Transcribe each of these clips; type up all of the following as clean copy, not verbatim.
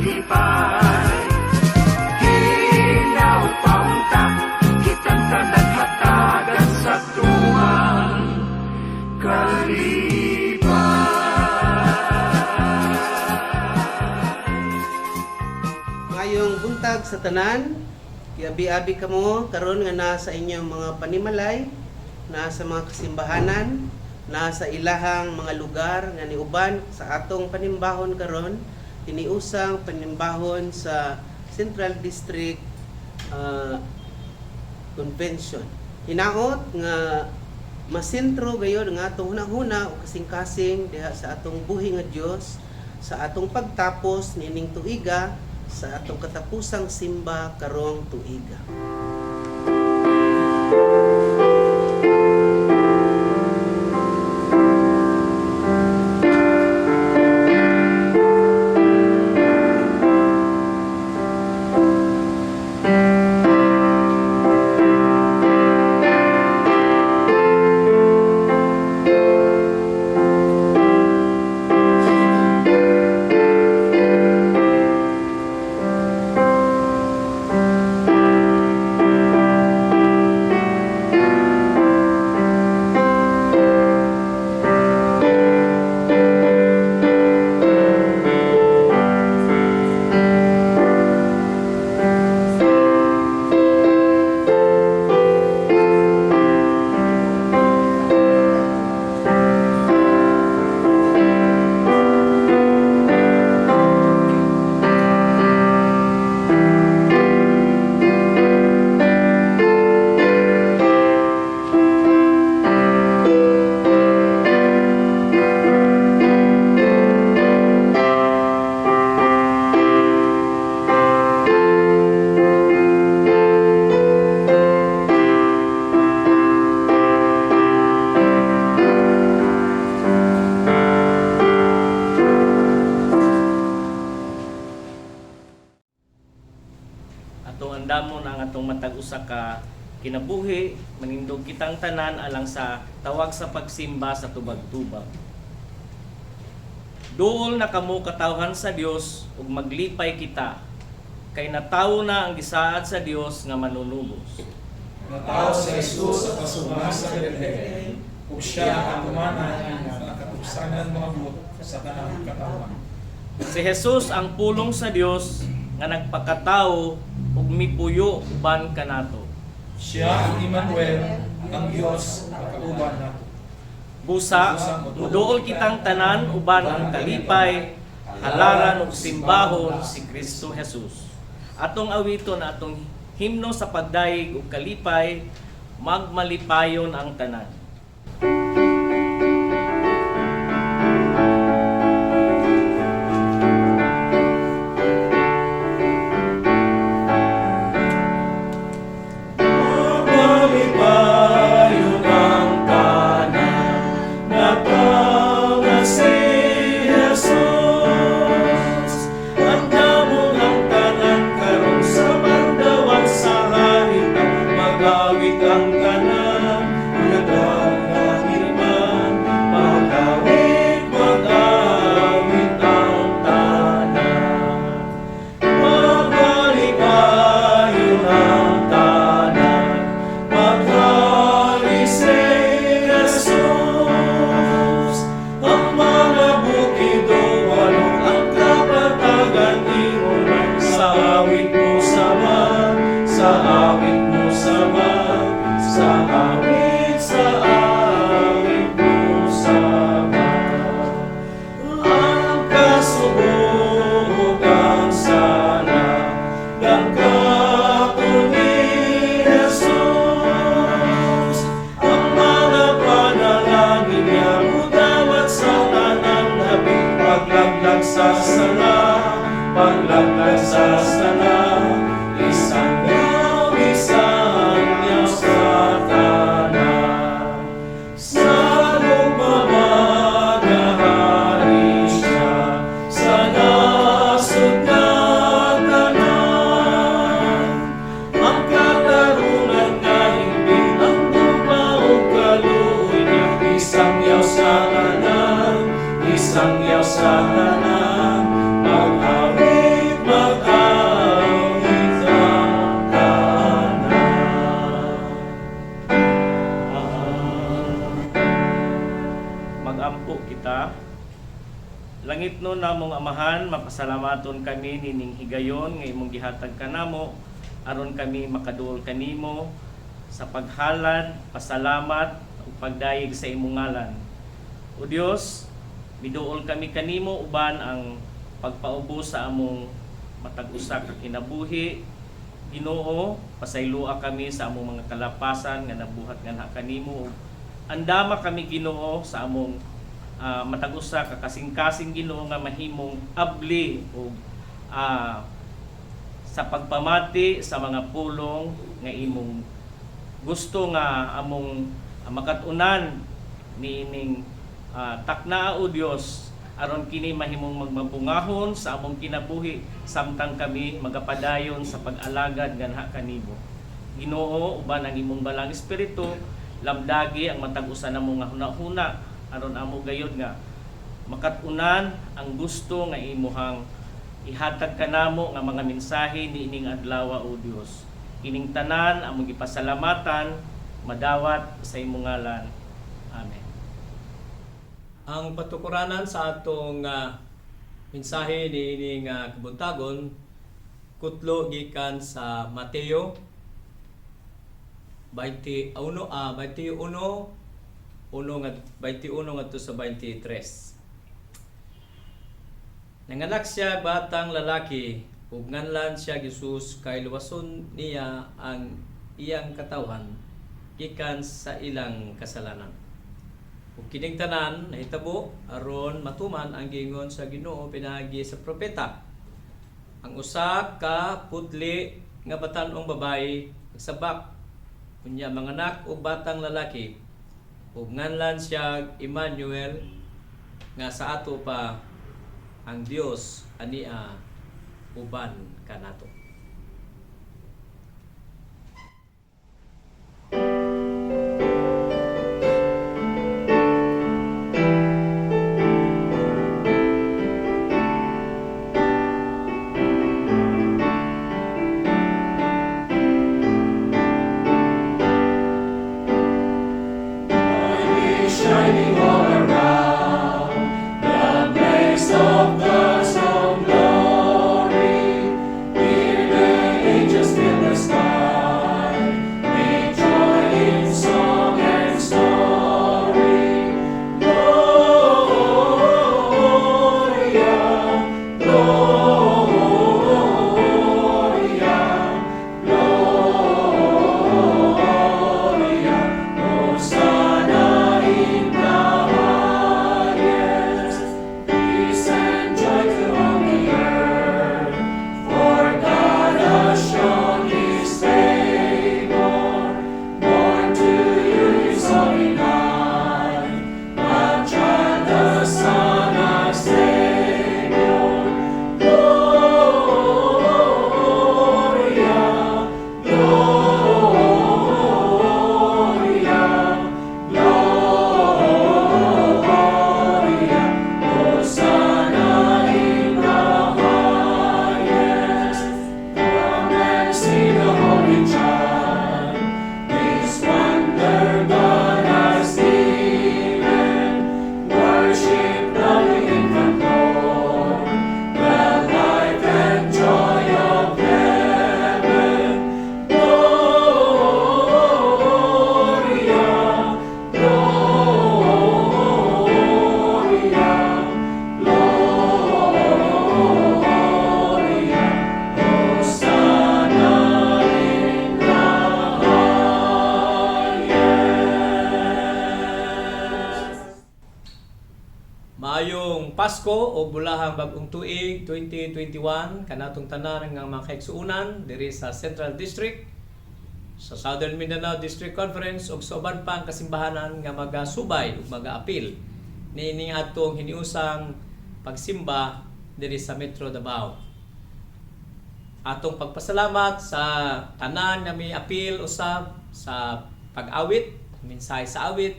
Kalipay. Hinaot paunta kitang tanan hatagan sa tumang kalipay. Ngayong buntag sa tanan, giabi-abi kamo karon nga naa sa inyong mga panimalay, naa sa mga kasimbahanan, naa sa ilahang mga lugar nga niuban sa atong panimbahon karon, tiniusang panimbahon sa Central District Convention. Hinaot nga masentro gayon nga atong hunahuna o kasing-kasing diha sa atong buhi nga Dios sa atong pagtapos niining tuiga sa atong katapusang simba karong tuiga. Atong andamon ang atong matag usa ka kinabuhi, manindog kitang tanan alang sa tawag sa pagsimba sa tubag-tubag. Duol na kamo katawhan sa Dios ug maglipay kita kay natawo na ang gisaad sa Dios nga manunubos. Natawo si Jesus sa kasubahan sa Bethlehem, ug siya ang tumanan nga katugsanan moabot sa tanang katawhan. Si Jesus ang pulong sa Dios nga nagpakatawo ug mipuyo uban kanato. Siya ang Emmanuel, ang Dios nga kauban nato. Busa, muduol kitang tanan uban ang kalipay, halaran ug simbahon si Kristo Jesus. Atong awiton atong himno sa pagdayeg ug kalipay, magmalipayon ang tanan. Magmalipayon ang tanan, nataw na si Jesus. Andamon ang tanan karon sa pandawan sa haritan, mag-awit ang tanan, nagdalangin man, mag-awit, mag-awit ang tanan. Magmalipayon ang tanan, maghari si Jesus. Ang mga bukid o walong ang kapatagan ingon sa awit mo sama, sa awit mo sama, sa awit mo sama. Ang kasubo ang sala ng ni Jesus. Ang mga panalangin niya mudawat sa tanang labi, paglaglag sa sala, paglaglag sa sala, isangyaw, isangyaw sa tanan. Sa gugma maghahari siya sa nasod nga tanan. Ang katarungan nga himpit ang gugma ug kaluoy niya, isangyaw sa tanan, isangyaw sa tanan. Mag-awit, Langitnon namong Amahan, mapasalamaton kami nining higayon nga imong gihatag kanamo aron kami makaduol kanimo sa paghalad, pasalamat ug pagdayeg sa imong ngalan. O Dios, miduol kami kanimo uban ang pagpaubos sa among matag usa ka kinabuhi. Ginoo, pasayloa kami sa among mga kalapasan nga nabuhat nganha kanimo. Andama kami, Ginoo, sa among matag usa ka kasing-kasing, Ginoo, nga mahimong abli og sa pagpamati sa mga pulong nga imong gusto nga among makat-unan niining taknaa, o Dios, aron kini mahimong magmabungahon sa among kinabuhi samtang kami magapadayon sa pag-alagad nganha kanimo. Ginoo, uban ang imong Balaang Espiritu, lamdagi ang matag usa namo nga hunahuna aron amo gayod nga makat-unan ang gusto nga imuhang ihatag kanamo nga mga mensahe niining adlaw, o Dios. Ining tanan among gipasalamatan, madawat sa imong ngalan. Amen. Ang patukuranan sa atong mensahe niining kabuntagon kutlo gikan sa Mateo 21 21 1 nga 21 ngadto sa 23. Nanganak siya batang lalaki ug nganlan siya Jesus kay luwason niya ang iyang katawhan gikan sa ilang kasalanan. Ug kining tanan nahitabo aron matuman ang giingon sa Ginoo pinaagi sa propeta. Ang usa ka putli nga batan-ong babayi magsabak, unya manganak og batang lalaki ug nganlan siya Emmanuel, nga sa ato pa, ang Dios ania uban kanato. Shining all around, the blaze of the song glory. Hear the angels fill the sky, with joy in song and story. Gloria, Gloria, Gloria, Hosanna in the highest. Peace and joy to all the earth, for God has shown His favor. Born to you is holy night, a child, the Son of Savior. Gloria, Gloria, Gloria, Hosanna in the highest. Come and see the Holy Child, this wonder God has given. Worship the infant Lord, the light and joy of heaven. Gloria, Gloria, Gloria, Hosanna in the highest. Maayong Pasko o bulahang bagong tuig 2021 kanatong tanan nga mga kaigsuonan diri sa Central District, sa Southern Mindanao District Conference ug sa uban pang kasimbahanan nga magasubay ug magaapil niining atong hiniusang pagsimba diri sa Metro Davao. Atong pagpasalamat sa tanan nga miapil usab sa pag-awit, mensahe sa awit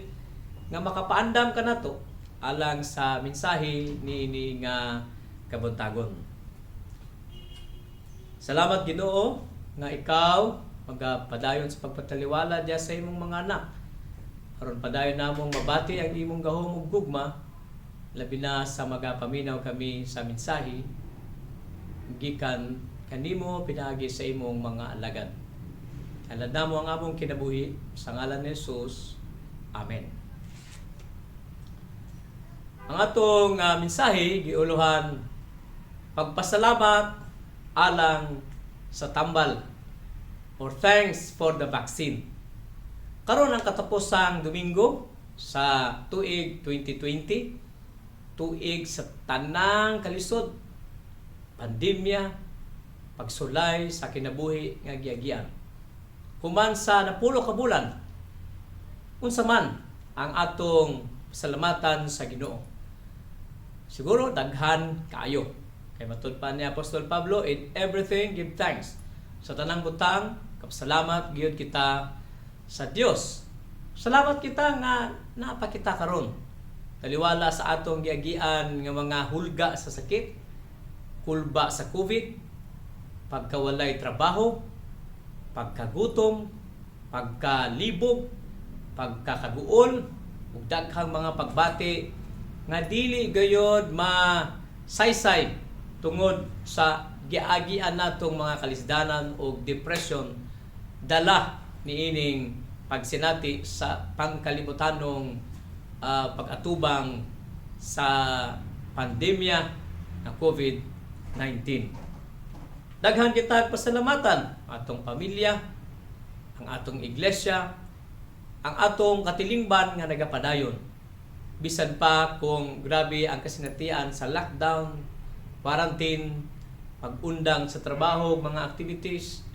nga makapaandam kanato alang sa mensahe niini nga kabuntagon. Salamat, Ginoo, nga ikaw magapadayon sa pagpataliwala diya sa imong mga anak. Aron padayon namong mabati ang imong gahom ug gugma. Labi na sa magapaminaw kami sa mensahe gikan kanimo pinaagi sa imong mga alagad. Alad namo ang among kinabuhi sa ngalan ni Jesus. Amen. Ang atong mensahe giuluhan "Pagpasalamat alang sa tambal" or "Thanks for the vaccine." Karon ang katapusang Domingo sa tuig 2020, tuig sa tanang kalisod, pandemya, pagsulay sa kinabuhi nga giagian. Human sa 10 ka bulan, unsa man ang atong pasalamatan sa Ginoo? Siguro daghan kaayo. Kay matud pa ni Apostol Pablo, "In everything give thanks." Sa tanang butang, kapasalamat gyud kita sa Dios. Salamat kita nga naa pa kita karon. Taliwala sa atong giagian nga mga hulga sa sakit, kulba sa COVID, pagkawalay trabaho, pagkagutom, pagkalibog, pagkakaguol, ug daghang mga pagbati nga dili gayod masaysay tungod sa giagian natong mga kalisdanan o depression dala niining pagsinati sa pangkalibutanong pag-atubang sa pandemya na COVID-19. Daghan kita pasalamatan atong pamilya, ang atong iglesia, ang atong katilingban nga nagapadayon. Bisan pa kung grabe ang kasinatian sa lockdown, quarantine, pag-undang sa trabaho, mga activities,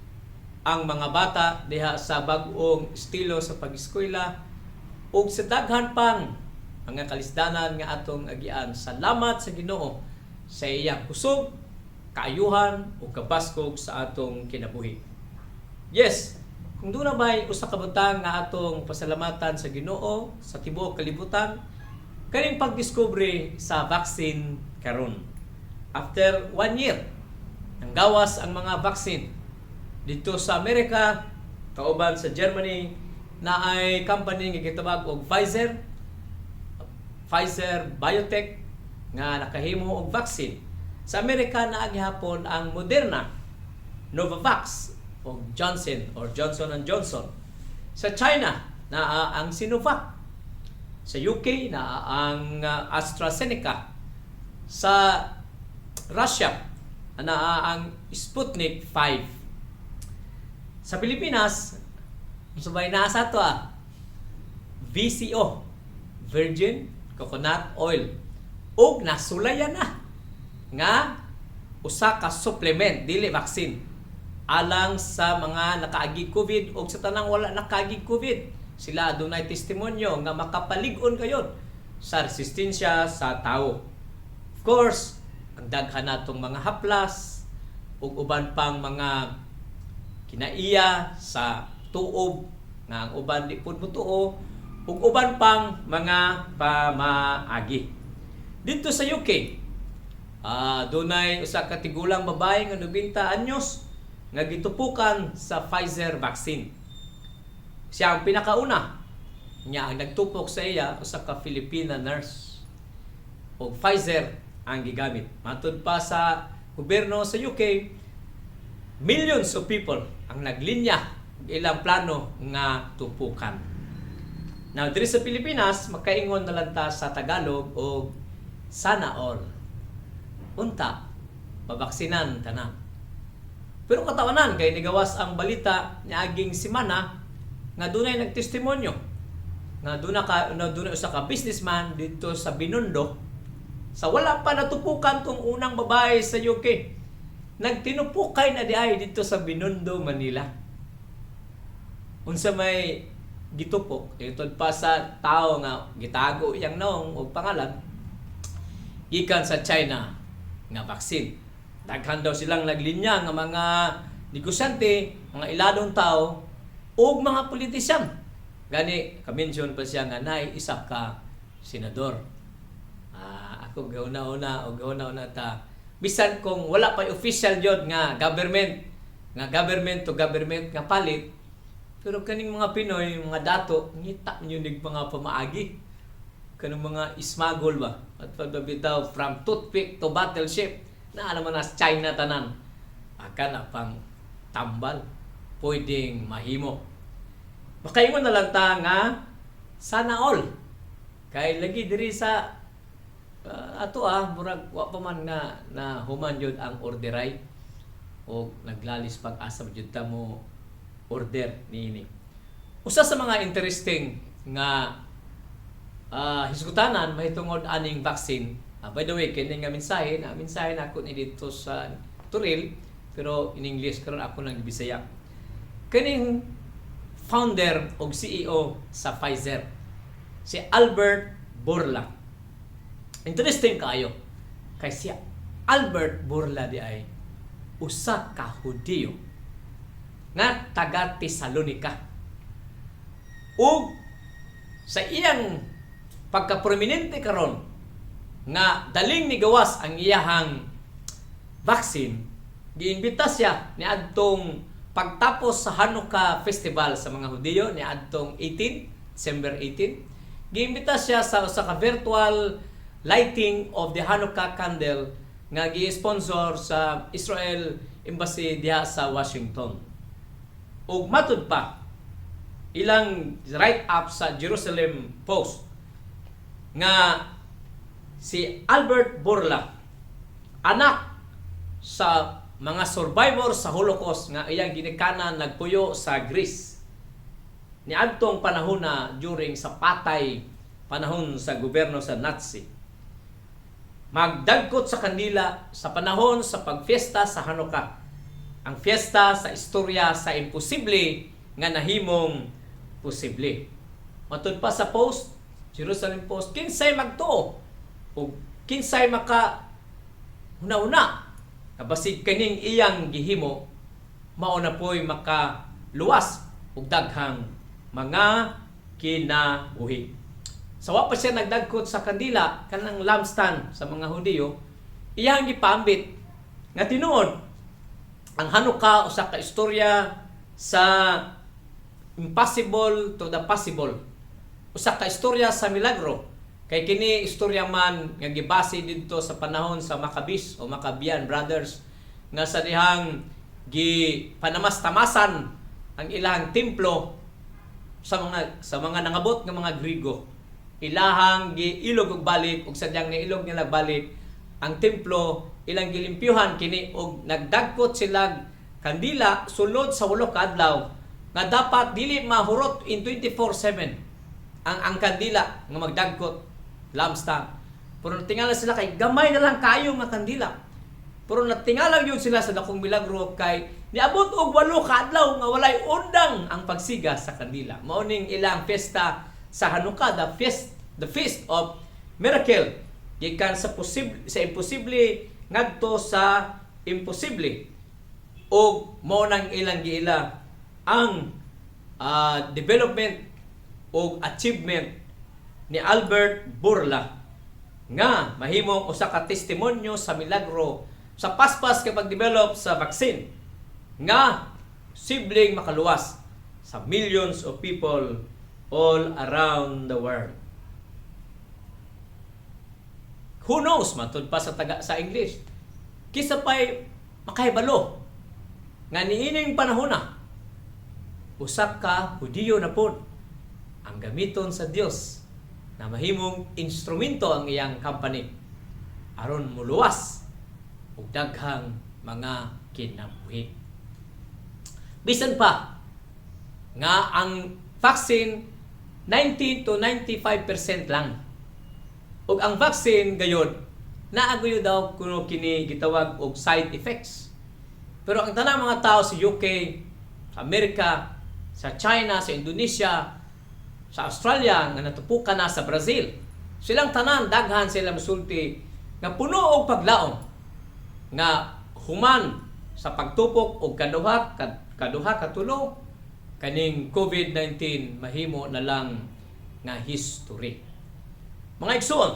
ang mga bata diha sa bag-ong estilo sa pag-eskwela ug sa daghan pang mga kalisdanan nga atong agian. Salamat sa Ginoo sa iyang kusog, kaayuhan ug kabaskog sa atong kinabuhi. Yes, kung duna bay usa ka butang nga atong pasalamatan sa Ginoo sa tibuok kalibutan, kaning pagdiskubre sa vaccine karon. After one year, nanggawas ang mga vaccine. Dito sa Amerika, kauban sa Germany, naay company nga gitawag og Pfizer, Pfizer BioNTech nga nakahimo og vaccine. Sa Amerika naa gihapon ang Moderna, Novavax o Johnson or Johnson and Johnson. Sa China naa ang Sinovac. Sa UK naa ang AstraZeneca. Sa Russia naa ang Sputnik 5. Sa Pilipinas, unsa bay naa sa ato ah? VCO, Virgin Coconut Oil. Ug nasulayan na nga usa ka supplement, dili vaccine, alang sa mga nakaagi COVID o sa tanang wala nakaagi COVID. Sila adunay testimonyo nga makapalig-on kayon sa resistensya sa tao. Of course, ang daghan natong mga haplas ug uban pang mga kinaiya sa tuob nga ang uban di pud motuo ug uban pang mga pamaagi. Dito sa UK, dunay usa ka tigulang babae nga 90 anyos nga gitupukan sa Pfizer vaccine. Siya ang pinakauna. Nya ang nagtupok sa iya usa ka Filipina nurse. Og Pfizer ang gigamit. Matud pa sa gobyerno sa UK, millions of people ang naglinya og ilang plano nga tupukan. Now, diri sa Pilipinas, makaingon na lang ta sa Tagalog og sana all. Unta, mabaksinan tanan. Pero katawanan kay nigawas ang balita niaging semana nga dunay nagtestimonyo nga duna ka na dunay usa ka businessman dito sa Binondo, sa wala pa natupukan tong unang babae sa UK, nagtinupukay na diay dito sa Binondo, Manila. Unsa may gitupok, itod pa sa tao nga gitago iyang naong og pangalan, gikan sa China nga vaccine. Daghan daw silang naglinya nga mga negosyante, mga iladong tao ug mga politisyan. Gani ka-mention pa siya nga naay isa ka senador. Ako gauna-una o gauna-una ta bisan kung wala pa official yun nga government to government nga palit, pero kaning mga Pinoy, mga dato, ngita nyo nig mga pamaagi. Kanang mga smuggle ba at pagbitaw from toothpick to battleship na alam mo na sa China tanan akan na pang tambal pwedeng mahimo. Makaingon na lang ta nga sana all, kay lagi diri sa ato murag wa pa man nga na human jud ang orderay o naglalis pag-asa jud ta mo order niini. Usa sa mga interesting nga hisgutanan mahitungod aning vaccine. By the way, kini nga mensahe na mensahe nako ni didto sa Turil, pero in English, karon ako nang Bisaya. Kining founder og CEO sa Pfizer, si Albert Bourla. Interesting kaayo kay si Albert Bourla di ay usa ka Hudiyo nga taga Tesalonica. Ug sa iyang pagka-prominente karon nga daling ni gawas ang iyahang vaccine, giimbita siya niadtong pagtapos sa Hanukkah Festival sa mga Hudiyo niadtong 18 December 18. Giimbita siya sa usa ka virtual lighting of the Hanukkah candle nga gi-sponsor sa Israel Embassy diha sa Washington. Ug matud pa ilang write up sa Jerusalem Post nga si Albert Bourla, anak sa mga survivor sa Holocaust nga iyang ginikanan nagpuyo sa Greece niadtong panahon na during sa patay panahon sa gobyerno sa Nazi, magdagkot sa kandila sa panahon sa pagfiesta sa Hanukkah, ang fiesta sa istorya sa imposible nga nahimong posible. Matud pa sa Post, Jerusalem Post, kinsay magtuo o kinsay maka huna-huna nga basig kaning iyang gihimo mao na po'y makaluwas og daghang mga kinabuhi. Sa wa pa siya nagdagkot sa kandila, kanang lampstand sa mga Hudiyo, iyang gipaambit nga tinuod ang Hanukkah usa ka istorya sa impossible to the possible. Usa ka istorya sa milagro. Kay kini istorya man nga gibase didto sa panahon sa Maccabees o Maccabean brothers nga sa dihang gi panamas-tamasan ang ilang templo sa mga nangabot nga mga Grigo. Ilahang giilog og balik, ug sadyang niilog nila balik ang templo, ilang gilimpyuhan kini og nagdagkot sila kandila sulod sa 8 ka adlaw nga dapat dili mahurot in 24/7 ang kandila nga magdagkot, lampstand. Pero natingala sila kay gamay na lang kayo nga kandila. Pero natingala yun sila sa dakong milagro kay niabot og 8 ka adlaw nga walay undang ang pagsiga sa kandila. Mao ning ilang fiesta sa Hanukkah, the feast of miracle, gikan sa posible sa imposible ngadto sa imposible. Og mao nang ilang giila ang development og achievement ni Albert Bourla nga mahimong usa ka testimonyo sa milagro sa paspas kay pag-develop sa vaccine nga sibling makaluwas sa millions of people all around the world. Who knows, matud pa sa taga sa English, kinsa pay makahibalo nga niining panahon na usa ka Hudiyo na pod ang gamiton sa Dios na mahimong instrumento ang iyang company aron muluwas og daghang mga kinabuhi. Bisan pa nga ang vaccine 90 to 95% lang. Ug ang vaccine gayod naa gayud daw kuno kini gitawag og side effects. Pero ang tanang mga tao sa UK, sa Amerika, sa China, sa Indonesia, sa Australia nga natupukan na, sa Brazil, silang tanan, daghan sila musulti nga puno og paglaom nga human sa pagtupok og kaduha, kaduha, katulo kaning COVID-19 mahimo na lang nga history. Mga igsoon,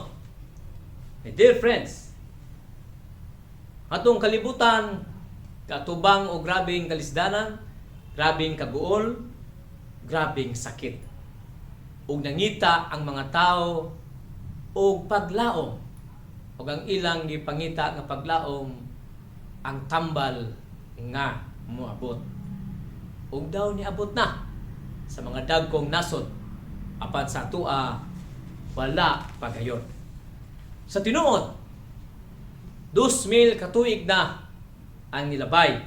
my dear friends, atong kalibutan katubang og grabeng kalisdanan, grabeng kaguol, grabeng sakit. Ug nangita ang mga tao og paglaom. Ug ang ilang gipangita nga paglaom ang tambal nga moabot. Ug daw niabot na sa mga dagkong nasod, apan sa atoa wala pagayon. Sa tinuod, 2,000 katuig na ang nilabay.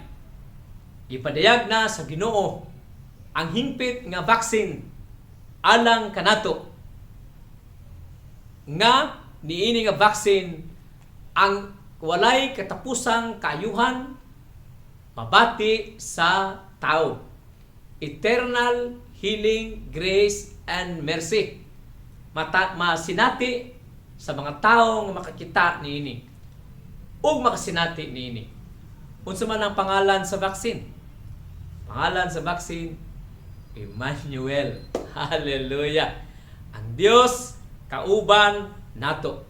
Gipadayag na sa Ginoo ang hingpit nga vaccine alang kanato, nga niini nga vaccine ang walay katapusang kaayuhan mabati sa tao. Eternal healing, grace, and mercy. Mata, masinati sa mga tao nga makakita niini ug makasinati niini. Unsa man ang pangalan sa vaccine? Pangalan sa vaccine, Emmanuel. Hallelujah. Ang Dios kauban nato.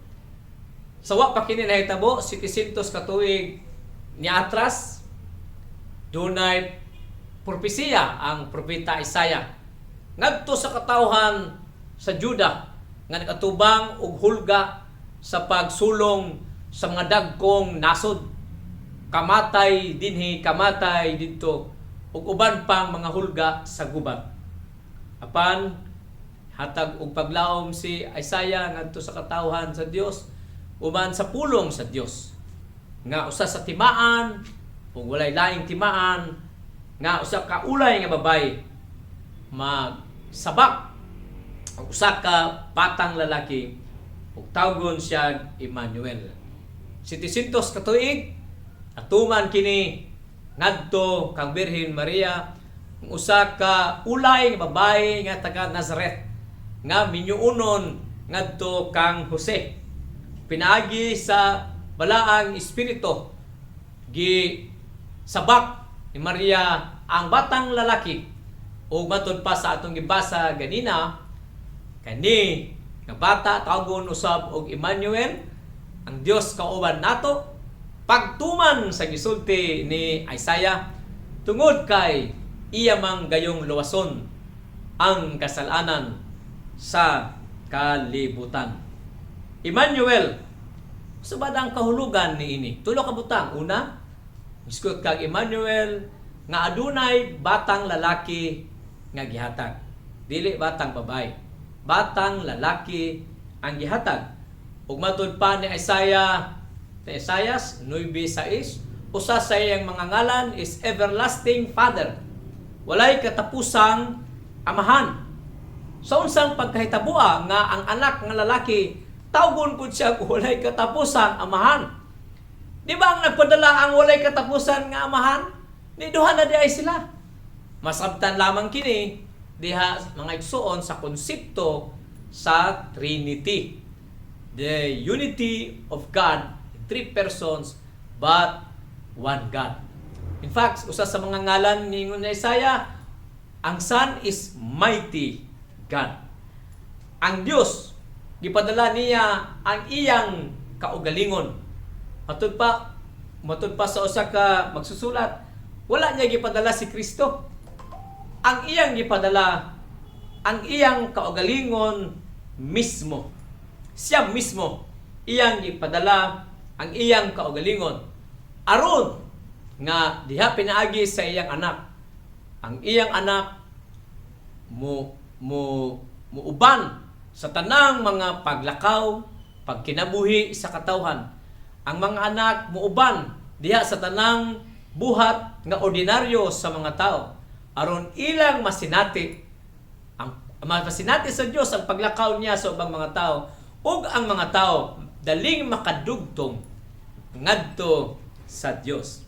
Sa wa pa kini nahitabo, 700 ka tuig ni atras, dunay propesiya ang propeta Isaiah ngadto sa katawhan sa Juda nga nakatubang og hulga sa pagsulong sa mga dagkong nasod, kamatay dinhi, kamatay didto, ug uban pang mga hulga sa gubat. Apan hatag og paglaom si Isaiah ngadto sa katawhan sa Dios uban sa pulong sa Dios nga usa sa timaan ug walay laing timaan nga usa ka ulay nga babaye magsabak og usa ka batang lalaki ug tawgon siya Emmanuel. 700 ka tuig atuman kini ngadto kang Birhen Maria, ang usa ka ulay nga babaye nga taga Nazaret nga minyuunon ngadto kang Jose. Pinaagi sa Balaang Espiritu, gi sabak ni Maria ang batang lalaki, ug matud pa sa atong gibasa ganina, kani nga bata tawgon usab og Emmanuel, ang Dios kauban nato, pagtuman sa gisulti ni Isaiah, tungod kay iya mang gayong luwason ang kasalanan sa kalibutan. Emmanuel, sa ba ang kahulugan niini? Tulo ka butang. Una, isgot kag Emmanuel nga adunay batang lalaki nga gihatag. Dili batang babae. Batang lalaki ang gihatag. Ug matud pa ni Isaiah, ni Isaias 9:6, usa sa iyang mga ngalan is Everlasting Father. Walay katapusang amahan. Sa unsang pagkahitaboa nga ang anak nga lalaki tawgon pud siya og walay katapusang amahan? Di ba ang nagpadala ang walay katapusan nga amahan? Ni duha na diay sila. Masabtan lamang kini diha, mga igsuon, sa konsepto sa Trinity. The unity of God, three persons but one God. In fact, usa sa mga ngalan ni Isaiah, ang Son is Mighty God. Ang Dios gipadala niya ang iyang kaugalingon. Matud pa sa usa ka magsusulat, wala niya gipadala si Kristo. Ang iyang gipadala ang iyang kaugalingon mismo. Siya mismo iyang gipadala ang iyang kaugalingon aron nga diha pinaagi sa iyang anak, ang iyang anak mo mo muuban sa tanang mga paglakaw, pagkinabuhi sa katawhan. Ang mga anak muuban diha sa tanang buhat nga ordinaryo sa mga tao aron ilang masinati ang masinati sa Dios ang paglakaw niya sa ubang mga tao, ug ang mga tao daling makadugtong ngadto sa Dios.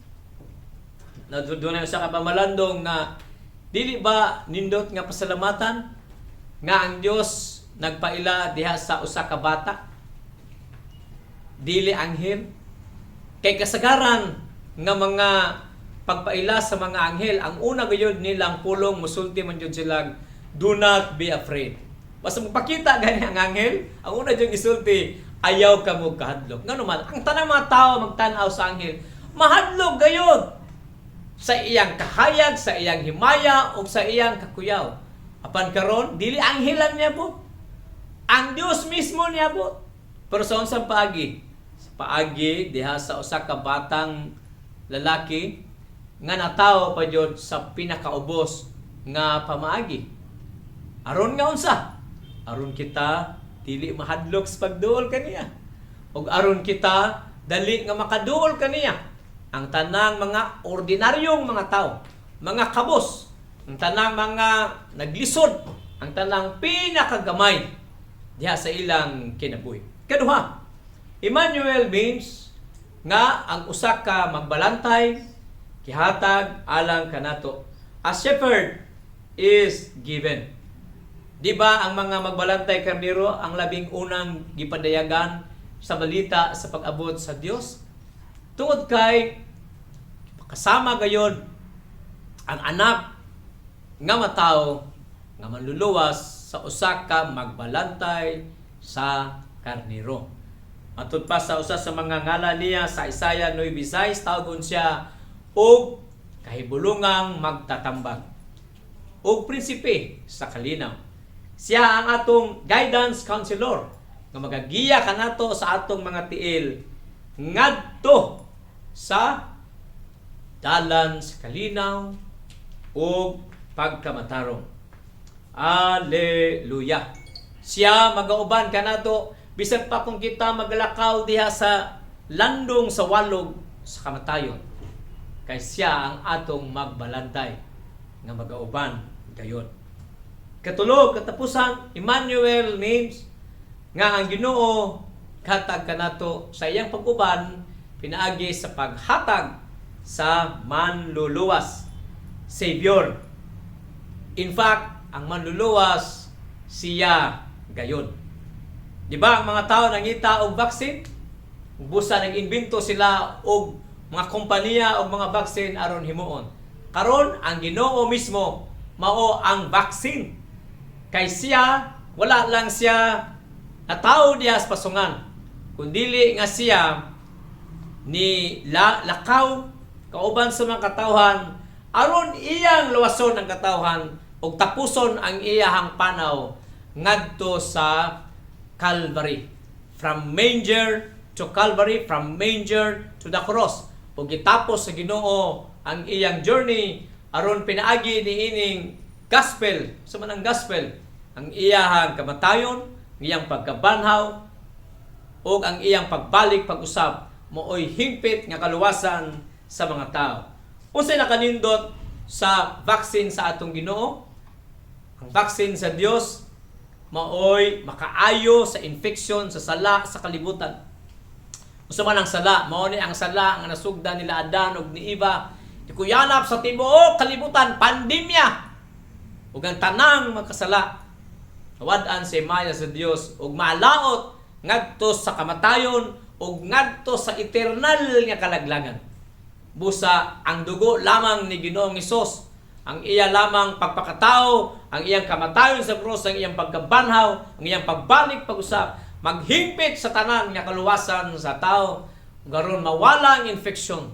Na doon usa ka pamalandong nga dili ba nindot nga pasalamatan nga ang Dios nagpaila diha sa usa ka bata, dili anghel? Kay kasagaran nga mga pagpaila sa mga anghel, ang una gayud nilang pulong, musulti man jud sila, "Do not be afraid." Basta magpakita gani ang anghel, ang una jud isulti, "Ayaw ka mo kahadlok." Ngano man ang tanang mga tao magtan-aw sa anghel, mahadlok gayud sa iyang kahayag, sa iyang himaya ug sa iyang kakuyaw. Apan karon, dili anghel ang niabot. Ang Dios mismo niabot. Pero sa unsang paagi? Sa paagi diha sa usa ka batang lalaki nga natawo pa jud sa pinakaubos nga pamaagi. Aron nga unsa? Aron kita dili mahadlok sa pagduol kaniya. Ug aron kita dali nga makaduol kaniya. Ang tanang mga ordinaryong mga tao, mga kabos, ang tanang mga naglisod, ang tanang pinakagamay diha sa ilang kinabuhi. Kaduha, Emmanuel means nga ang usa ka magbalantay gihatag alang kanato. A shepherd is given. Di ba ang mga magbalantay karnero ang labing unang gipadayagan sa balita sa pag-abot sa Dios? Tungod kay kasama gayon ang anak nga matawo nga manluluwas sa usa ka magbalantay sa karnero. Matud pa sa usa sa mga ngalan niya sa Isaiah 9:6, tawgon siya og kahibulungang magtatambag og prinsipe sa kalinaw. Siya ang atong guidance counselor nga magagiya kanato sa atong mga tiil ngadto sa dalan sa kalinaw ug pagkamatarong. Alleluia. Siya magauban kanato bisan pa kung kita maglakaw diha sa landong sa walog sa kamatayon. Kay siya ang atong magbalantay nga magauban gayon. Katulo, katapusan, Emmanuel means nga ang Ginoo hatag kanato sa iyang pag-uban pinaagi sa paghatag sa manluluwas, Savior. In fact, ang manluluwas siya gayon. Di ba ang mga tao nangita og vaccine? Busa nag-imbento sila og mga kompanya og mga vaccine aron himuon. Karon ang Ginoo mismo mao ang vaccine. Kay siya wala lang siya natawo diha sa pasungan, kundili nga siya ni lakaw kauban sa mga katawhan aron iyang luwason ang katawhan ug tapuson ang iyahang panaw ngadto sa Calvary. From manger to Calvary, from manger to the cross. Ug gitapos sa Ginoo ang iyang journey aron pinaagi niining gospel. Sa man ang gospel, ang iyahang kamatayon, ang iyang pagkabanhaw ug ang iyang pagbalik pag-usab maoy hingpit nga kaluwasan sa mga tao. Unsay nakanindot sa vaccine sa atong Ginoo? Ang vaccine sa Dios maoy makaayo sa infection sa sala sa kalibutan. Unsa man ang sala? Mao ni ang sala nga nasugdan nila Adan ug ni Eva. Ikuyanap sa tibuok kalibutan, pandemya. Ug ang tanang magkasala nawad-an sa himaya sa Dios ug maalaot ngadto sa kamatayon ug ngadto sa eternal nga kalaglagan. Busa ang dugo lamang ni Ginoong Hesus, ang iya lamang pagpakatao, ang iyang kamatayon sa krus, ang iyang pagkabanhaw, ang iyang pagbalik pag-usab, maghingpit sa tanan nga kaluwasan sa tao, ug aron mawala ang infeksyon.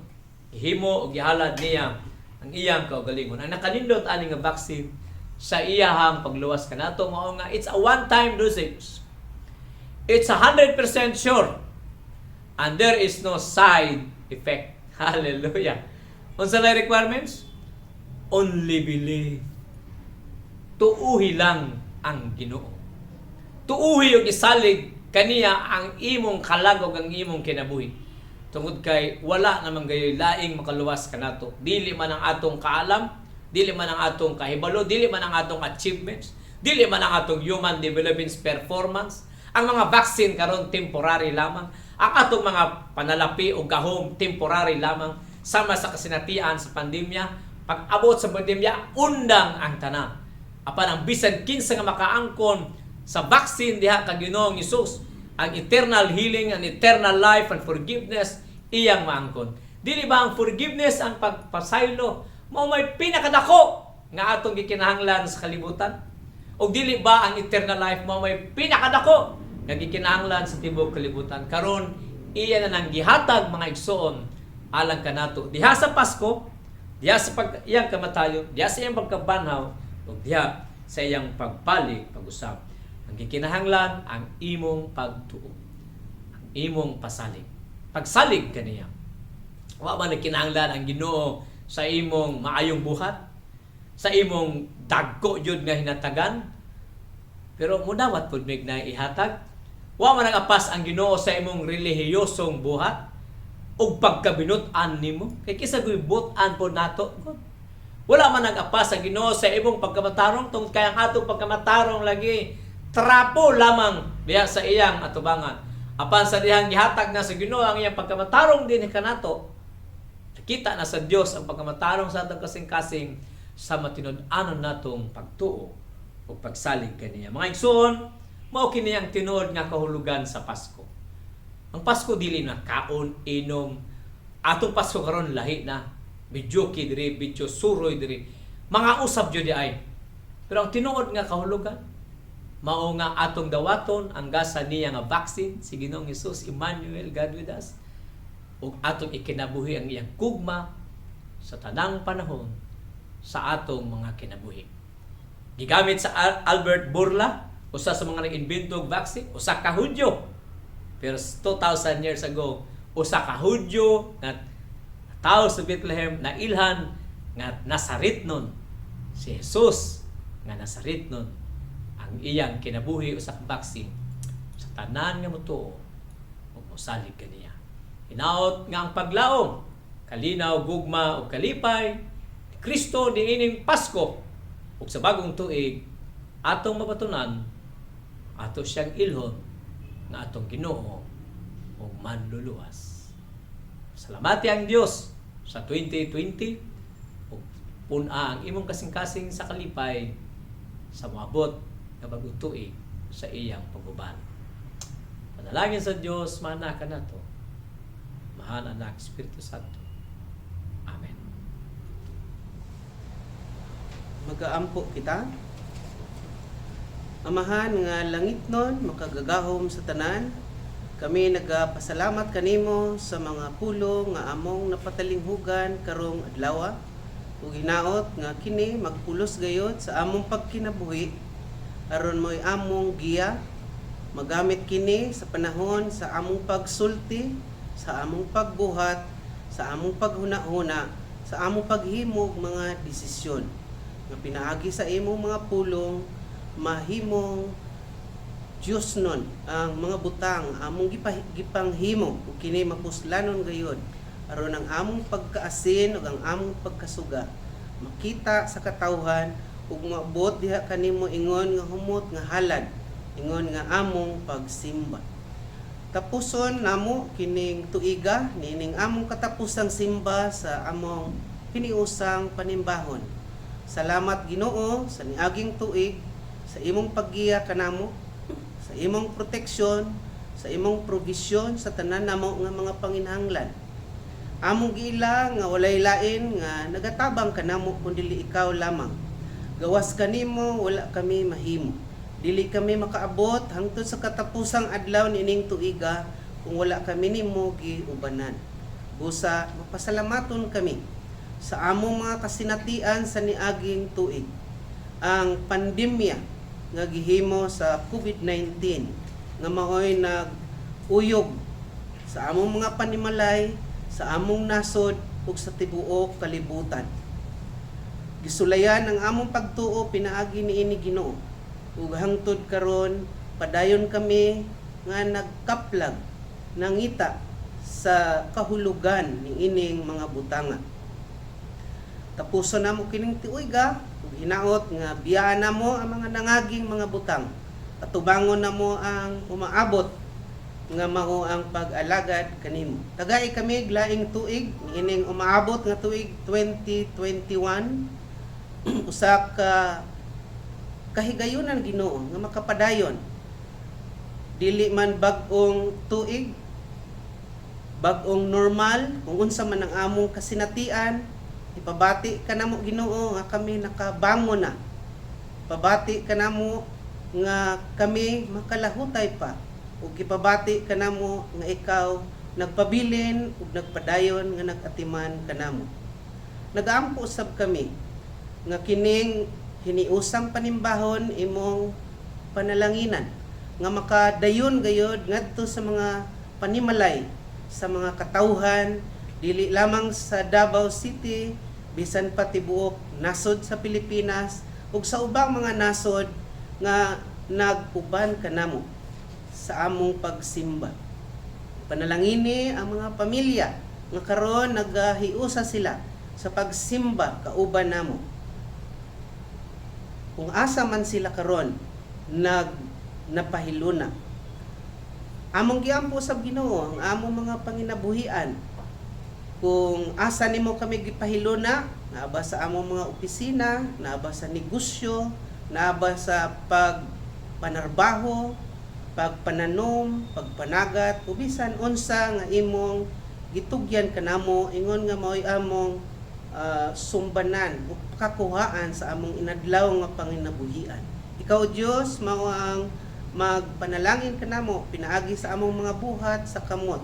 Himo og gihalad niya ang iyang kaugalingon. Ang nakanindot ani nga vaccine sa iyahang pagluwas kanato mao nga it's a one-time dosage. It's 100% sure. And there is no side effect. Hallelujah. Unsa lay requirements? Only believe. Tuuhi lang ang Ginoo. Tuuhi ug isalig kaniya ang imong kalag ug ang imong kinabuhi. Tungod kay wala naman gayoy laing makaluwas kanato. Dili man ang atong kaalam, dili man ang atong kahibalo, dili man ang atong achievements, dili man ang atong human development performance. Ang mga vaccine karon temporary lamang. Ang atong mga panalapi o gahom, temporary lamang, sama sa kasinatian sa pandemya. Pag abot sa pandemya, undang ang tanan. Apan ang bisan kinsa nga makaangkon sa vaccine diha kag Ginoong Hesus, ang eternal healing and eternal life and forgiveness iyang maangkon. Dili ba ang forgiveness, ang pagpasaylo, mao may pinakadako nga atong gikinahanglan sa kalibutan? O dili ba ang eternal life mao may pinakadako nga gikinahanglan sa tibuok kalibutan? Karon iya na nang gihatag, mga igsoon, alang kanato. Diha sa Pasko, diha sa iyang kamatayon, diha sa iyang pagkabanhaw, ug diha sa iyang pagbalik pag-usab. Ang gikinahanglan ang imong pagtuo. Imong pasalig. Pagsalig kaniya. Wa man nagkinahanglan ang Ginoo sa imong maayong buhat, sa imong dagko jud nga hinatagan, pero mudawat pud mig na ihatag. Wa man nagapas ang Ginoo sa imong relihiyosong buhat ug pagkabinut-an nimo. Kay kinsa gyud but-an po nato God. Wala man nagapas ang Ginoo sa imong pagkamatarong, tungod kay ang atong pagkamatarong lagi trapo lamang diha sa iyang atubangan. Apan sa dihang gihatag na sa Ginoo ang iyang pagkamatarong dinhi kanato, nakita na sa Dios ang pagkamatarong sa atong kasing-kasing sa matinud-anon natong pagtuo o pagsalig kaniya. Mga igsoon, mao kini ang tinuod nga kahulugan sa Pasko. Ang Pasko dili na kaon, inom. Atong Pasko karon lahi na. Videoke diri, video suroy diri. Mga usab jud ay. Pero ang tinuod nga kahulugan, mao nga atong dawaton ang gasa niya nga vaccine si Ginoong Hesus, Emmanuel, God with us, ug atong ikinabuhi ang iyang gugma sa tanang panahon sa atong mga kinabuhi. Gigamit sa Albert Bourla, usa sa mga nag-imbento og vaccine, usa ka Hudyo. Pero 2,000 years ago, usa ka Hudyo nga tao sa Bethlehem na ilhan nga Nazaretnon si Jesus, nga Nazaretnon, ang iyang kinabuhi usa ka vaccine sa tanan nga motuo ug mosalig kaniya. Hinaot nga ang paglaom, kalinaw, gugma ug kalipay ni Kristo niining Pasko ug sa bagong tuig atong mabatunan, ato siyang ilhon nga atong Ginoo ug Manluluwas. Salamati ang Dios sa 2020 ug pun-a ang imong kasing-kasing sa kalipay sa moabot nga bagong tuig sa iyang pag-uban. Panalangin sa Dios mana kanato. Amahan, Anak, Espiritu Santo. Amen. Magaampo kita. Amahan nga langitnon, makagagahom sa tanan, kami nagapasalamat kanimo sa mga pulong nga among napatalinghugan karong adlaw, ug hinaot nga kini magpulos gayod sa among pagkinabuhi aron mo'y among giya, magamit kini sa panahon sa among pagsulti, sa among pagbuhat, sa among paghuna-huna, sa among paghimo og mga desisyon nga pinaagi sa imong mga pulong mahimong Diyos nun ang mga butang among gipanghimo, ug kini mapuslanon gayod aron ang among pagkaasin ug ang among pagkasuga makita sa katawhan ug maabot diha kanimo ingon nga humot nga halad, ingon nga among pagsimba. Tapuson namo kining tuiga niining among katapusang simba sa among hiniusang panimbahon. Salamat, Ginoo, sa niaging tuig, sa imong paggiya kanamo, sa imong proteksyon, sa imong provisyon sa tanan namo nga mga panginahanglan. Among giila nga walay lain nga nagatabang kanamo kun dili ikaw lamang. Gawas kanimo wala kami mahimo. Dili kami makaabot hangtod sa katapusang adlaw niining tuiga kung wala kami nimo giubanan. Busa mapasalamaton kami sa among mga kasinatian sa niaging tuig. Ang pandemya nga gihimo sa COVID-19 nga maoy nag-uyog sa among mga panimalay, sa among nasod ug sa tibuok kalibutan. Gisulayan ang among pagtuo pinaagi niini, Ginoo. Ug hangtod karon padayon kami nga nagkaplag, nangita sa kahulugan niining mga butanga. Tapuson namo kining tuiga ug hinaot nga biyaan namo ang mga nangaging mga butang. Atubangon namo ang umaabot nga mao ang pag-alagad kanimo. Tagai kami laing tuig niining umaabot nga tuig 2021, usa ka kahigayunan, Ginoo, nga makapadayon. Dili man bag-ong tuig, bag-ong normal, kung unsa man ang among kasinatian, ipabati kanamo, Ginoo, nga kami nakabangon na. Pabati kanamo nga kami makalahutay pa, ug ipabati kanamo nga ikaw nagpabilin ug nagpadayon nga nag-atiman kanamo. Nagaampo usab kami nga kining hiniusang panimbahon imong panalanginan nga makadayon gayod ngadto sa mga panimalay sa mga katawhan dili lamang sa Davao City, bisan pa tibuok nasod sa Pilipinas ug sa ubang mga nasod nga nag-uban kanamo sa among pagsimba. Panalangini ang mga pamilya nga karon nagahiusa sila sa pagsimba kauban namo. Kung asa man sila karon nag napahiluna. Among giampo sa Ginoo ang among mga panginabuhian. Kung asa nimo kami gipahiluna, naa ba sa among mga opisina, naa ba sa negosyo, naa ba sa pagpanarbaho, pagpananom, pagpanagat, o bisan unsa nga imong gitugyan kanamo ingon nga mao'y among sumbanan o kakuhaan sa among inadlaw nga panginabuhian. Ikaw, Dios, mao ang magpanalangin kanamo pinaagi sa among mga buhat sa kamot.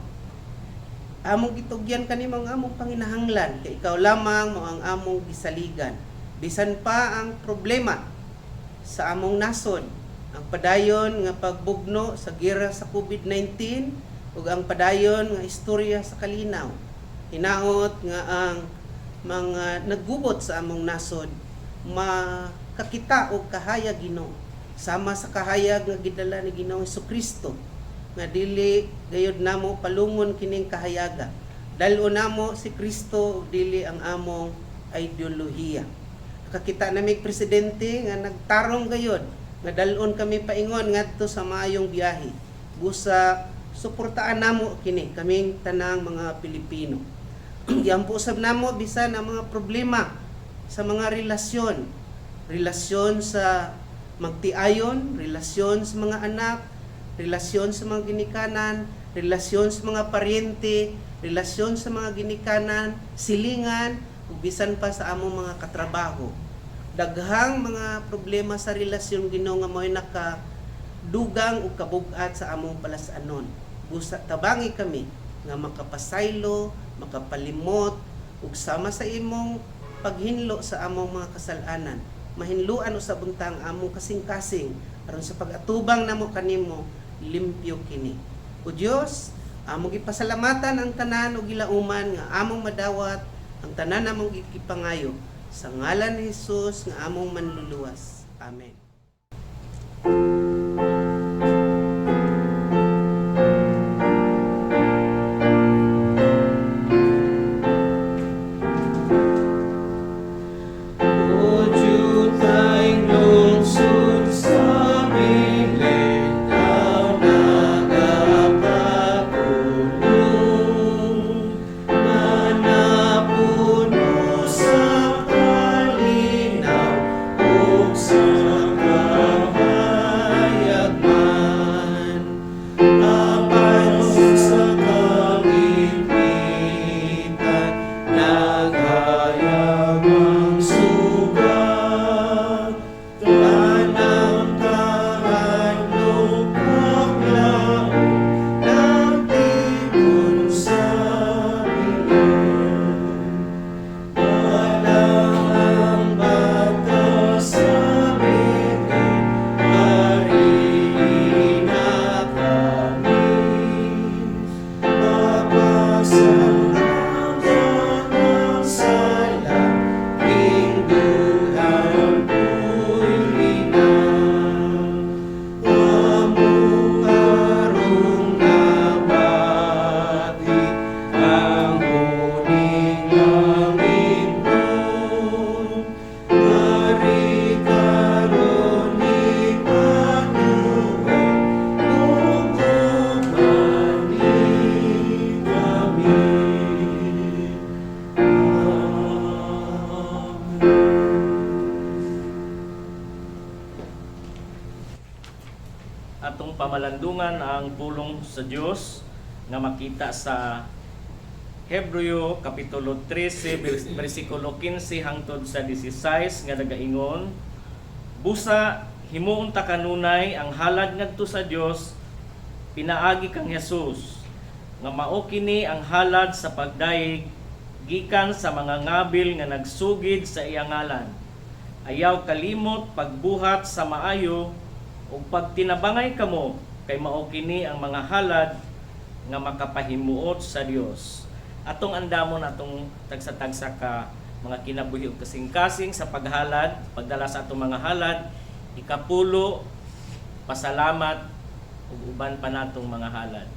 Among gitugyan kanimo ang among panginahanglan kay ikaw lamang mao ang among gisaligan. Bisan pa ang problema sa among nasod, ang padayon nga pagbugno sa gira sa COVID-19 ug ang padayon nga istorya sa kalinaw. Hinaot nga ang mga naggubot sa among nasod makakita og kahayag, Ginoo, sama sa kahayag nga gidala ni Ginoong Kristo, nga dili gayud namo palungon kining kahayaga. Dal-on namo si Kristo ug dili ang among ideolohiya. Nakakita nami presidente nga nagtarong gayud nga dal-on kami paingon ngadto sa maayong biyahe. Busa suportaan namo kini kaming tanang mga Pilipino. Giampo usab namo bisan ang mga problema sa mga relasyon, relasyon sa magtiayon, relasyon sa mga anak, relasyon sa mga ginikanan, relasyon sa mga paryente, relasyon sa mga ginikanan, silingan, ug bisan pa sa among mga katrabaho. Daghang mga problema sa relasyon, Ginoo, nga mo'y nakadugang ug kabug-at sa among palas-anon. Busa tabangi kami nga makapasaylo, makapalimot ug sama sa imong paghinlo sa among mga kasalanan. Mahinluan usab unta ang among kasing-kasing aron sa pag-atubang namo kanimo limpyo kini. O Dios, among gipasalamatan ang tanan ug gilauman nga among madawat ang tanan namong gipangayo sa ngalan ni Jesus nga among manluluwas. Amen. O dyutay lungsod sa Belen, daw nagapatulong, nga napuno sa kalinaw ug sa kahayagman, apan sa kalimitan naghayag ang sugat, tanang kahadlok kaklaon nagtipon sa Belen. Balang ang bata sa Belen, ariin na kami. Mapasang ang tanang sala, dughang pulina. Amo karong nabati ang huning langitnon. Ngari karon ni Emmanuel, ug uban ni kami. Amen. Atong pamalandungan ang pulong sa Dios nga makita sa Hebreo kapitulo 13 bersikulo 15 hangtod sa 16 nga nagaingon: "Busa himuon ta kanunay ang halad ngadto sa Dios pinaagi kang Jesus, nga mao kini ang halad sa pagdayeg gikan sa mga ngabil nga nagsugid sa iyang ngalan. Ayaw kalimot pagbuhat sa maayo ug pagtinabangay kamo, kay mao kini ang mga halad nga makapahimuot sa Dios. Atong andamon atong tagsa-tagsa ka mga kinabuhi ug kasing-kasing sa paghalad, pagdala sa atong mga halad, ikapulo, pasalamat ug uban pa natong mga halad.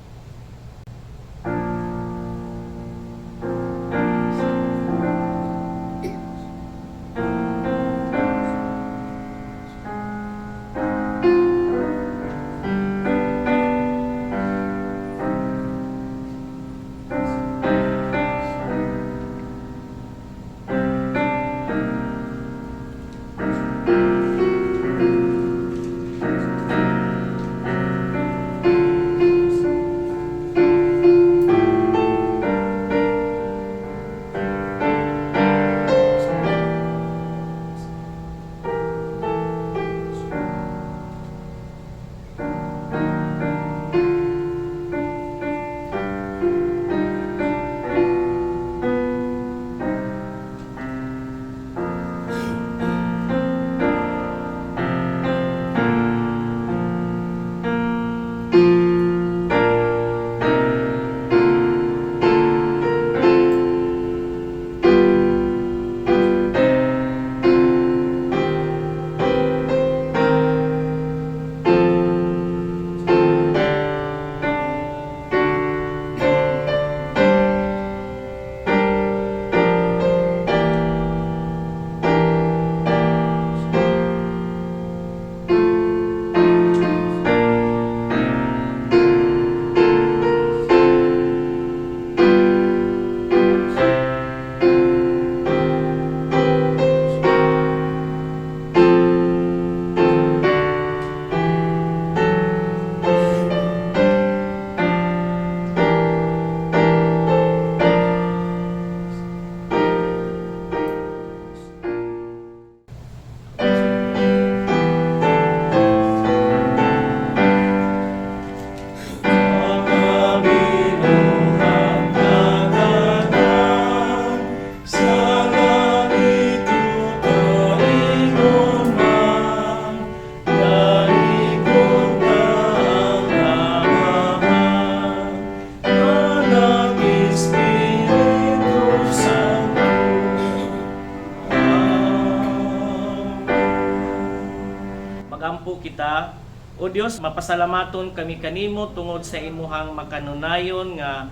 Magampo kita. O Dios, mapasalamaton kami kanimo tungod sa imuhang makanunayon nga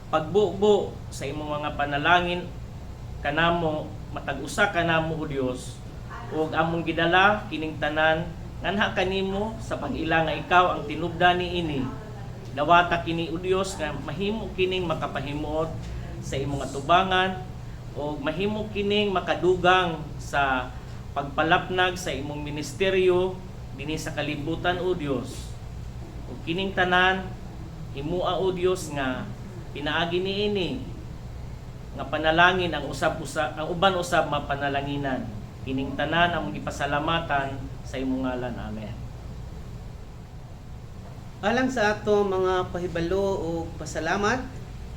pagbubo sa imong mga panalangin kanamo, matag usa kanamo, O Dios. Ug among gidala kining tanan nganha kanimo sa pag-ila nga ikaw ang tinubdan niini. Dawata kini, O Dios, nga mahimo kining makapahimuot sa imong atubangan ug mahimo kining makadugang sa pagpalapnag sa imong ministeryo dinhi sa kalibutan, O Dios. Ug kining tanan himua, O Dios, nga pinaagi niini nga panalangin ang usab-usa ang uban usab mapanalanginan. Kining tanan among gipasalamatan sa imong ngalan. Amen. Alang sa atong mga pahibalo o pasalamat,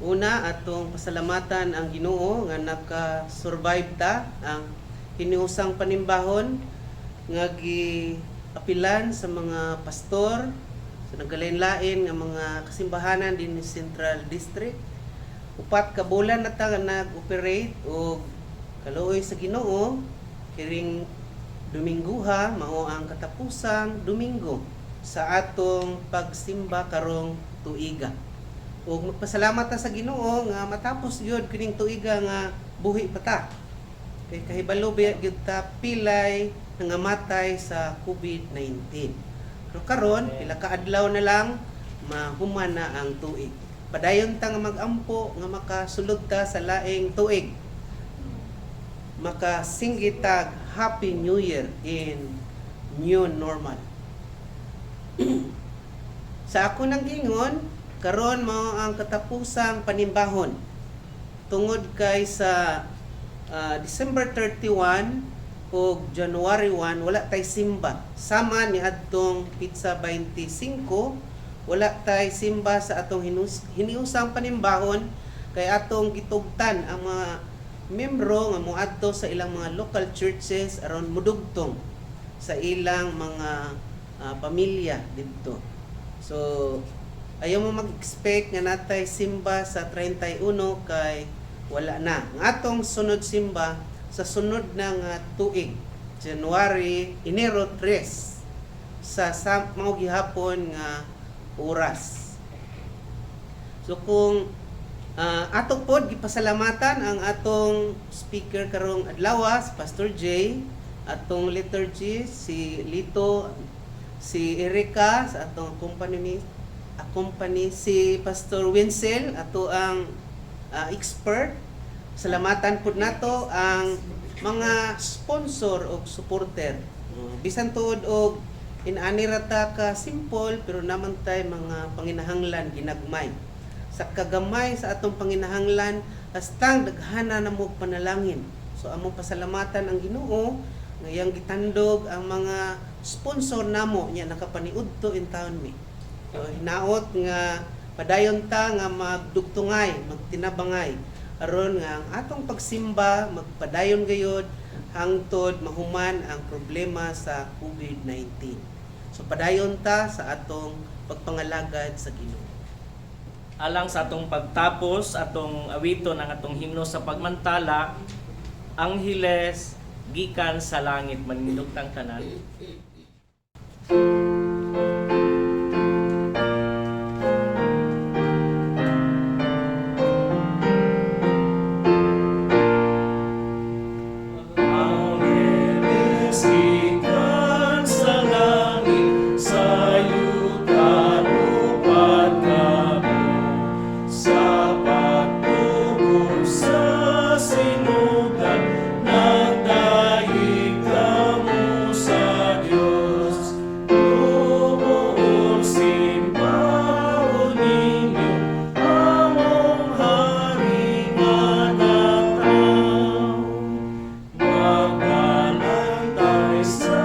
una, atong pasalamatan ang Ginoo nga naka-survive ta ang hiniusang panimbahon nga giapilan sa mga pastor sa nagkalain-lain nga mga kasimbahanan din sa Central District. 4 ka bulan na ta nga nag-operate og kaluoy sa Ginoo, kiring Domingguha mao ang katapusang Domingo sa atong pagsimba karong tuiga. Ug magpasalamat ta sa Ginoo nga matapos gyud kining tuiga nga buhi pa ta. Kay kahibalo ba gyud ta pilay nangamatay sa COVID-19. Pero karon pila ka adlaw na lang mahuman na ang tuig. Padayon ta nga magampo nga makasulod ta sa laing tuig. Makasinggit tag Happy New Year in new normal. Sa ako nang gingon, karon mao ang katapusang panimbahon. Tungod kay sa December 31 ug January 1 wala tay simba. Sama ni adtong petsa 25 wala tay simba sa atong hiniusang panimbahon kay atong gitugtan ang mga membro nga moadto sa ilang mga local churches aron mudugtong sa ilang mga pamilya didto. So Ayaw mo mag-expect nga natay simba sa 31 kay wala na. Ang atong sunod simba sa sunod na nga tuig, January, Enero 3 sa mao gihapon nga oras. So kung ato pod gipasalamatan ang atong speaker karong adlaw, si Pastor J, atong liturgy si Lito, si Erika sa atong company accompany si Pastor Winsel ato ang expert. Salamatan pud nato ang mga sponsor og supporter. Bisan tuod og inani ra ta ka simple, pero naman tay mga panginahanglan ginagmay. Sa kagamay sa atong panginahanglan, hastang daghana na mo panalangin. So among pasalamatan ang Ginoo nga iyang gitandog ang mga sponsor namo nya nakapaniudto in taon mi. So hinaot nga padayon ta nga magdugtungay, magtinabangay aron nga ang atong pagsimba magpadayon gayod hangtod mahuman ang problema sa COVID-19. So padayon ta sa atong pagpangalagad sa Ginoo. Alang sa atong pagtapos, atong awiton ang atong himno sa pagmantala, Anghiles Gikan sa Langit. Manindog tang tanan. Angheles gikan sa langit, sa yuta lupad kamo, sa pagtubos sa sinugdan, nagdayeg kamo sa Dios. Tumuol simbahon ninyo, among hari nga nataw. Magbalantay sa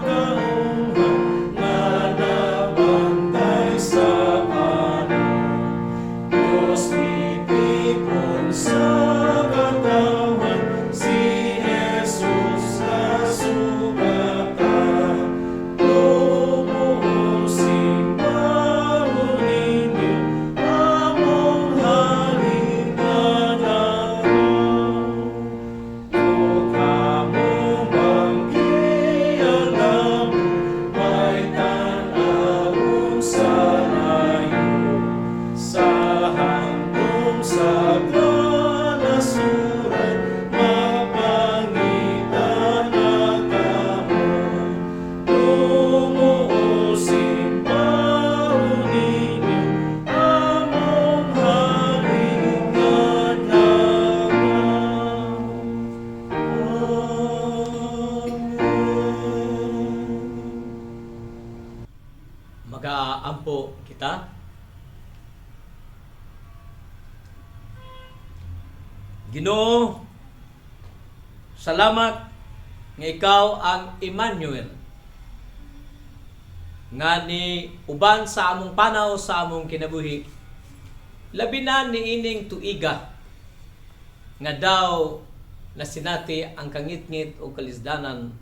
kaumhan, nga nabantay sa kanon. Diyos mitipon sa katawhan, si Jesus nasugatan. Tumuol simbahon ninyo, among hari nga nataw. O kamo banggialam, may tan-awon sa layo, sa handom sa kanasuran, mapangita na kamo. Tumuol simbahon ninyo, among hari nga nataw. Amen. Magaampo kita. Ginoo, salamat nga ikaw ang Emmanuel nga ni uban sa among panaw sa among kinabuhi, labi na niining tuiga nga daw nasinati ang kangitngit o kalisdanan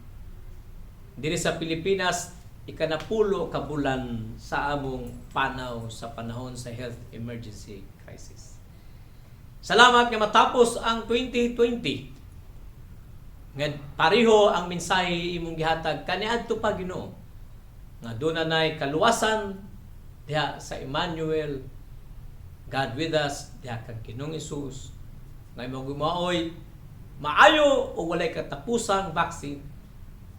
diri sa Pilipinas, ikanapulo ka bulan sa among panaw sa panahon sa health emergency crisis. Salamat nga matapos ang 2020 nga pareho ang mensahe imong gihatag kaniadto pa, Ginoo, nga duna nay kaluwasan diha sa Emmanuel, God with us, diha kang Ginoong Hesus nga imong gumaoy maayo o walay katapusang vaccine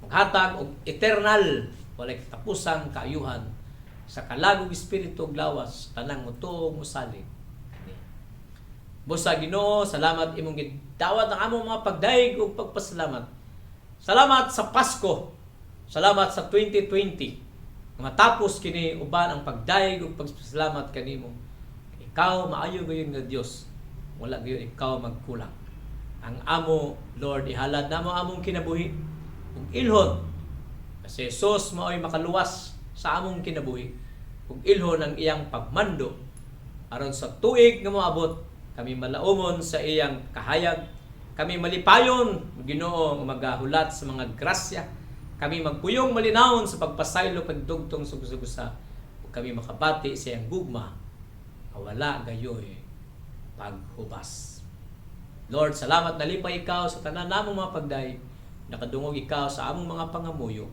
maghatag og eternal, walay katapusang kaayuhan sa kalagog espiritu ug lawas tanang motuo, mosalig kani. Busa Ginoo, salamat imong gidawat ang among mga pagdayeg ug pagpasalamat. Salamat sa Pasko. Salamat sa 2020. Matapos kini uban ang pagdayeg ug pagpasalamat kanimo. Ikaw maayo gayon nga Dios. Wala gayon ikaw magkulang. Ang amo, Lord, ihalad namo among kinabuhi ug ilhon kasi Jesus mao'y makaluwas sa among kinabuhi ug ilhon ang iyang pagmando aron sa tuig nga moabot kami malaumon sa iyang kahayag, kami malipayon, Ginoo, nga magahulat sa mga grasya, kami magpuyong malinawon sa pagpasaylo, pagdugtong sa gusa. Kami makabati sa iyang gugma nga wala gayoy paghubas. Lord, salamat, nalipay ikaw sa tanan namong mga pagdayeg. Nakadungog ikaw sa among mga pangamuyo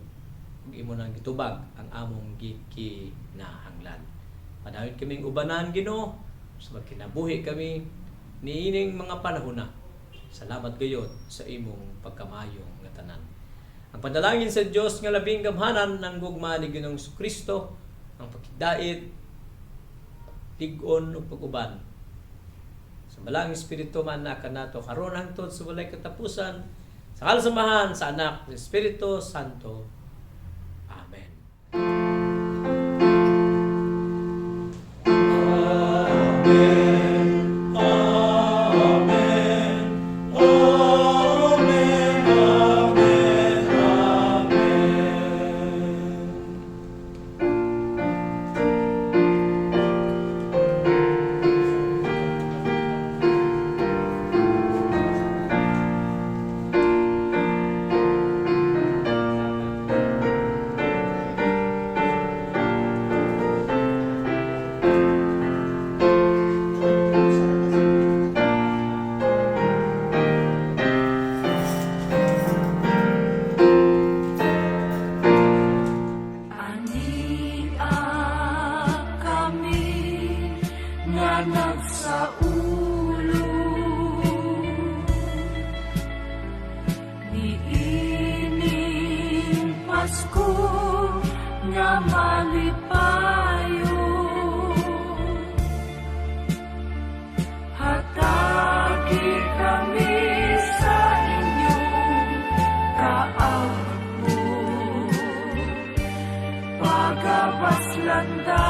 ug imo nang gitubag ang among gikinahanglan. Padayon kaming ubanan, Ginoo, sa magkinabuhi kami niining mga panahon na. Salamat gayod sa imong pagkamayo nga tanan. Ang panalangin sa Dios nga labing gamhanan, ng gugma ni Ginoong Kristo, ang pakigdait, tig-on ug pag-uban sa Balaang Espiritu man na kanato karon hangtod sa walay katapusan, sa kalasamahan sa Anak sa Espiritu Santo. Amen. Amen. Amen. Amen. Amen. Amen. Ania kami nga nagsaulo niining Pasko nga malipayo. Hatagi kami sa inyong kaabot, pagabaslan.